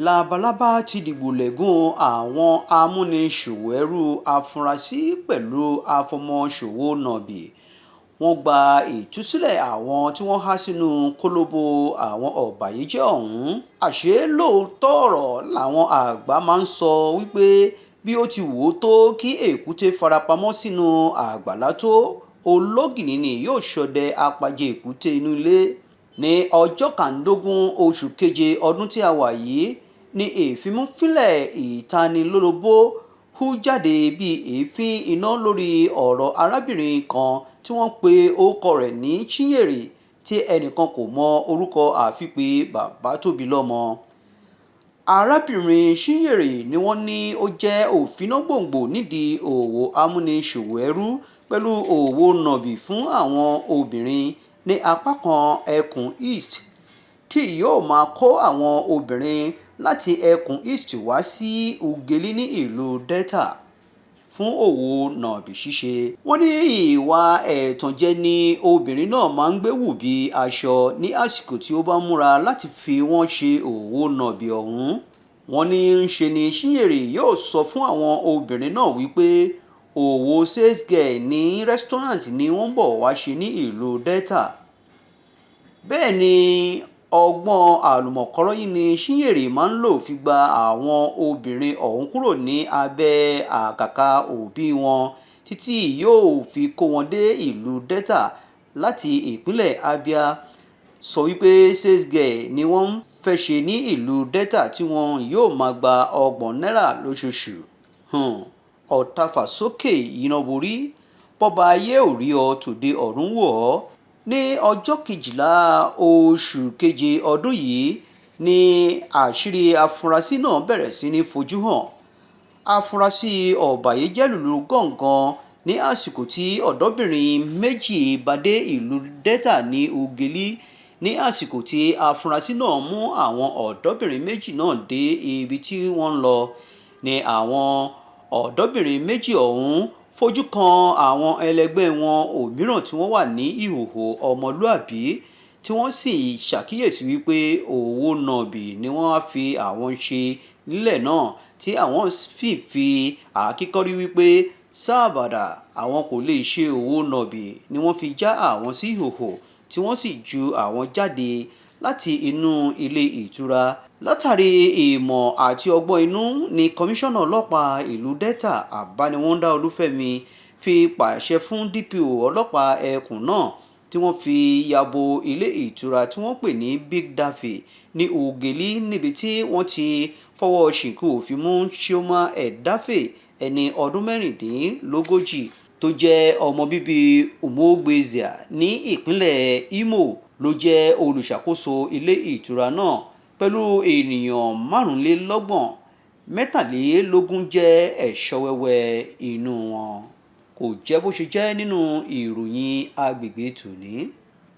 Labalábá ti dìgbò lẹ́gùn àwọn amúniṣòwò ẹrú afurasí pẹ̀lú àfọmọṣòwò nàbì. Wọ́n gba ìtúsílẹ̀ àwọn tí wọ́n há sínú kólòbó àwọn ọ̀bàyéjẹ́ ọ̀hún. Àṣé lóòótọ́ ọ̀rọ̀ làwọn àgbà máa ń sọ wípé bí ó ti wù ó tó kí èkúté farapamọ́ sínú àgbàlá tó, ológìnní ni yóò ṣọdẹ apajẹ èkúté inú ilé. Ní ọjọ́ kàndógún oṣù keje ọdún tí a wà yìí ní ìfimúfínlẹ̀ ìtanilólobó hú jáde bíi èéfín iná lórí ọ̀rọ̀ arábìnrin kan tí wọ́n pe orúkọ rẹ̀ ní Chinyere, tí ẹnìkan kò mọ orúkọ àfipè bàbá tó bí lọ́mọ. Arábìnrin Chinyere ni wọ́n ní ó jẹ́ òfínàgbòǹgbò nídìí òwò amúniṣòwò ẹrú pẹ̀lú òwò nàbì fún àwọn obìnrin ní apá kan ẹkùn East, tí yóò máa kó àwọn obìnrin láti ẹkùn East wá sí Ughelli ní ìlú Delta fún òwò nàbì ṣíṣe. Wọ́n ní ìwà ẹ̀tànjẹ ni obìnrin náà máa ń gbé wù bí aṣọ ní àsìkò tí ó bá múra láti fi wọ́n ṣe òwò nàbì ọ̀hún. Wọ́n ní ńṣe ni Chinyere yóò sọ fún àwọn obìnrin náà wípé òwò sales girl ní restaurant ni wọ́n ń bọ̀ wá ṣe ní ìlú Delta. Bẹ́ẹ̀ ni ọgbọ́n àlùmọ̀kọ́rọ́yí ni Chinyere máa ń lò fi gba àwọn obìnrin ọ̀hún kúrò ní abẹ́ àkàkà òbí wọn títí yóò fi kó wọn dé ìlú Delta láti ìpínlẹ̀ Abia. Sọ wípé sales girl ni wọ́n fẹ́ ṣe ní ìlú Delta tí wọn yóò máa gba ọgbọ̀n náírà lóṣooṣù. Ọ̀tàfà sókè yiná borí, bọ́ba ayé ò rí ọ tòde ọ̀run wò ọ́. Ní ọjọ́ 12 oṣù keje ọdún yìí ni àṣírí afurasí náà bẹ̀rẹ̀ sí ní fojú hàn. Afurasí ọ̀bàyéjẹ́ lùlù gángan ní àsìkò tí ọ̀dọ́bìnrin méjì bá dé ìlú Delta ní Ughelli. Ní àsìkò tí afurasí náà mú àwọn ọ̀dọ́bìnrin méjì náà dé ibi tí wọ́n ń lọ ni àwọn ọ̀dọ́bìnrin méjì ọ̀hún fojú kan àwọn ẹlẹgbẹ́ wọn òmíràn tí wọ́n wà ní ìhòòhò ọmọlúàbí, tí wọ́n sì ṣàkíyèsí wípé òwò nàbì ni wọ́n á fi àwọn ṣe nílẹ̀ náà, tí àwọn sì fi àáké kọ́rí wípé sáàbàdà àwọn kò lè ṣe òwò nàbì ni wọ́n fi já àwọn sí ìhòòhò tí wọ́n sì ju àwọn jáde láti inú ilé ìtura. Látàrí ìmọ̀ àti ọgbọ́n inú ni kọmíṣánná ọlọ́pàá ìlú Delta Abániwọ́ndá Olúfẹ́mi fi pàṣẹ fún DPO ọlọ́pàá ẹkùn náà tí wọ́n fi ya bo ilé ìtura tí wọ́n pè ní Big Daffy ní Ughelli, níbi tí wọ́n ti fọwọ́ ṣìnkún òfin mú Chioma Edafe, ẹni ọdún 36, tó jẹ́ ọmọ bíbí Umuogbezia ní ìpínlẹ̀ Imo, ló jẹ́ olùṣàkóso ilé ìtura náà pẹ̀lú ènìyàn 35, 23 jẹ́ ẹ̀ṣọ́ wẹ́wẹ́ inú wọn. Kò jẹ́ bó ṣe jẹ́ nínú ìròyìn agbègbè tòní.